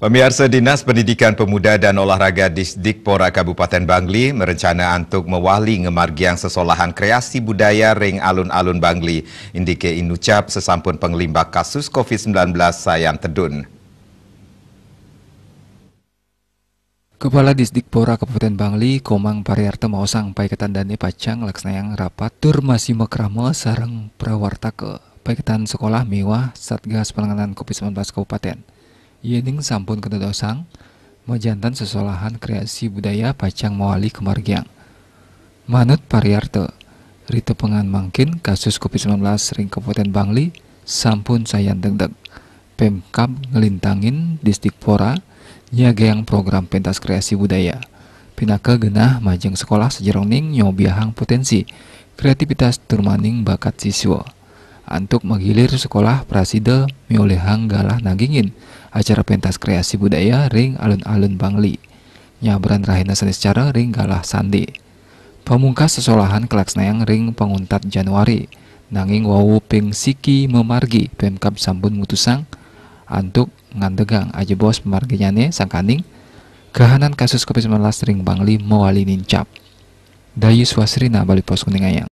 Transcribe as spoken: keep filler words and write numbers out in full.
Pamiarsa, Dinas Pendidikan Pemuda dan Olahraga Disdikpora Kabupaten Bangli merencana antuk mawali ngamargiang sesolahan kreasi budaya ring alun-alun Bangli. Indike inucap sesampun panglimbak kasus covid sembilan belas sayan tedun. Kepala Disdikpora Kabupaten Bangli, Komang Pariarta maosang paiketan dane pacang laksnayang rapat tur masimakrama sareng prawartaka paiketan sekolah miwah Satgas Penanganan covid sembilan belas Kabupaten. Yening sampun kadadosang, majanten sesolahan kreasi budaya pacang mawali kamargiang. Manut Pariarta, ritepengan mangkin kasus covid sembilan belas ring Kabupaten Bangli sampun sayan degdeg. Pemkab nglintangin Disdikpora nyiagiang program pentas kreasi budaya. Pinaka genah majeng sekolah sajeroning nyobiahang potensi, kreativitas tur maning bakat siswa. Antuk magilir sekolah prasida miolihang galah nagingin acara pentas kreasi budaya ring alun-alun Bangli. Nyabran rahina Seniscara ring galah sandi. Pamungkas sesolahan kalaksnayang ring panguntat Januari, nanging wau ping siki mamargi Pemkab sampun mutusang antuk ngandegang ajebos pamarginyane sangkaning kahanan kasus covid sembilan belas ring Bangli mawali nincap. Dayus Wasrina, Bali Post, Kuningayang.